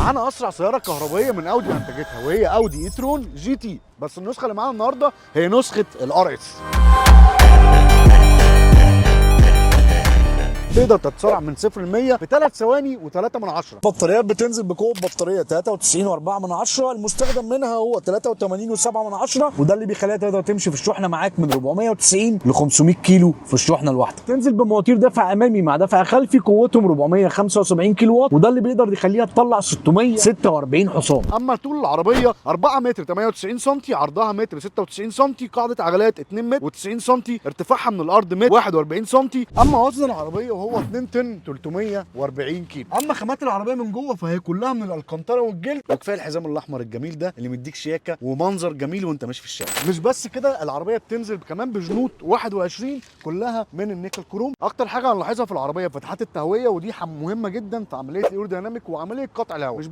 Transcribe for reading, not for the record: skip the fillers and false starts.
معانا اسرع سيارة كهربائية من اودي انتجتها، وهي اودي ايترون جي تي، بس النسخة اللي معانا النهارده هي نسخه الار اس. تقدر تتسارع من 0 ل 100 في 3 ثواني و3 من 10. بطاريات بتنزل بقوة بطارية 93.4 من 10، المستخدم منها هو 83.7 من 10، وده اللي بيخليها تقدر تمشي في الشحنة معاك من 490 ل 500 كيلو في الشحنة الواحدة. تنزل بمواتير دفع امامي مع دفع خلفي قوتهم 475 كيلو وات، وده اللي بيقدر يخليها تطلع 646 حصان. اما طول العربية 4 متر 98 سم، عرضها متر 96 سم، قاعدة عجلات 2 متر و90 سم، ارتفاعها من الارض متر 41 سم. اما وزن العربية وهو 2 طن 340 كيلو. اما خامات العربية من جوه فهي كلها من الالكانتارا والجلد، وكفاية الحزام الاحمر الجميل ده اللي مديك شياكه ومنظر جميل وانت ماشي في الشارع. مش بس كده، العربية بتنزل كمان بجنوط 21 كلها من النيكل كروم. اكتر حاجة هنلاحظها في العربية فتحات التهويه، ودي مهمة جدا في عملية ال aerodynamic وعملية قطع الهواء. مش